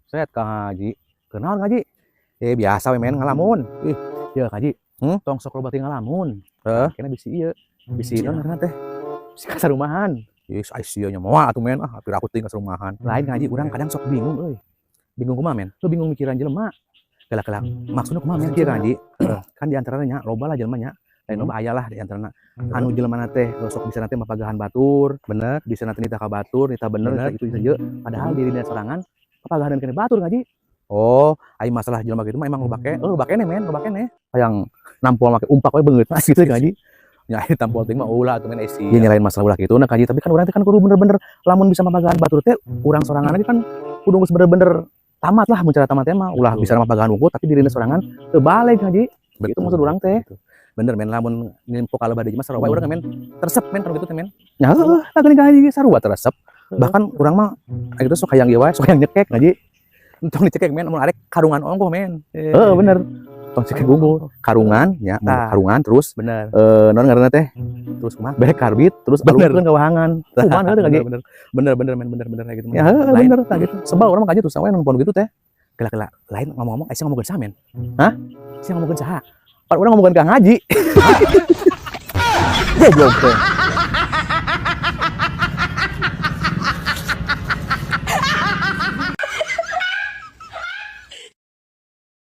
Set Kang Haji. Kunaon, Haji? Eh, biasa we, men, ngalamun. Ih, ya Haji. Tong sok loba ngalamun. Heeh. Kena bisi ieu. Bisi naon ngaranna teh? Bisi kasarumahan. Ih, ai sia nya moal atuh, men, ah, piraku teuing kasarumahan. Lain, Haji, urang kadang sok bingung euy. Bingung kumaha, men? Lu bingung mikiran jelema. Kela-kela maksudnya kumaha, men? Kieu, Haji. Kan di antaranya nya loba lah jelema nya. Lain loba, aya lah di antarana. Anu jelema teh sok bisa nanti mapagahan batur, bisa nanti nitah ka batur, nitah bener, nitah itu ieu. Padahal dirinya sorangan papagahan keneh batur, Haji. Oh, ai masalah jelema gitu mah emang loba keneh, oh, loba keneh, men, loba keneh. Hayang nampol make umpak we beungeut mas gitu, Haji. Nya ai tampol teuing mah ulah atuh, men, ai sia. Iya, nyalain masalah ulah gitu nah, Haji, tapi kan urang teh kan kudu bener-bener lamun bisa mapagahan batur teh urang sorangan aja kan kudu geus bener-bener tamat lah, mun cara tamat teh mah ulah bisa mapagahan unggul tapi dirina sorangan teu balik, Haji. Gitu maksud urang teh. Betul. Bener, men, lamun nempo ka lebah deui mah sarua wae urang, men. Teu resep, men, kalau gitu teh, men. Ya heueuh, lah geuning Haji sarua teu resep. Bahkan urang mah gitu sok hayang ieu wae, sok hayang nyekek, Haji. Entong dicekek, men, mun arek karungan ongkoh, men. Heeh, bener. Tong cekek unggul. Karungan nya, Tah. Karungan terus eh, naon ngaranna teh? Terus kumaha? Bere karbit terus alungkeun ka wahangan. Kumaha heueuh, Haji? Bener, bener, bener, men, bener, bener kayak gitu mah. Ya heueuh, Lain. Bener tah gitu. Sebal urang mah kaji terus we nonton gitu teh. Kela-kela lain ngomong-ngomong, ai sia ngomongkeun saha, men? Hah? Sia ngomongkeun saha? Pan urang ngomongkeun Kang Haji. Goblok teh.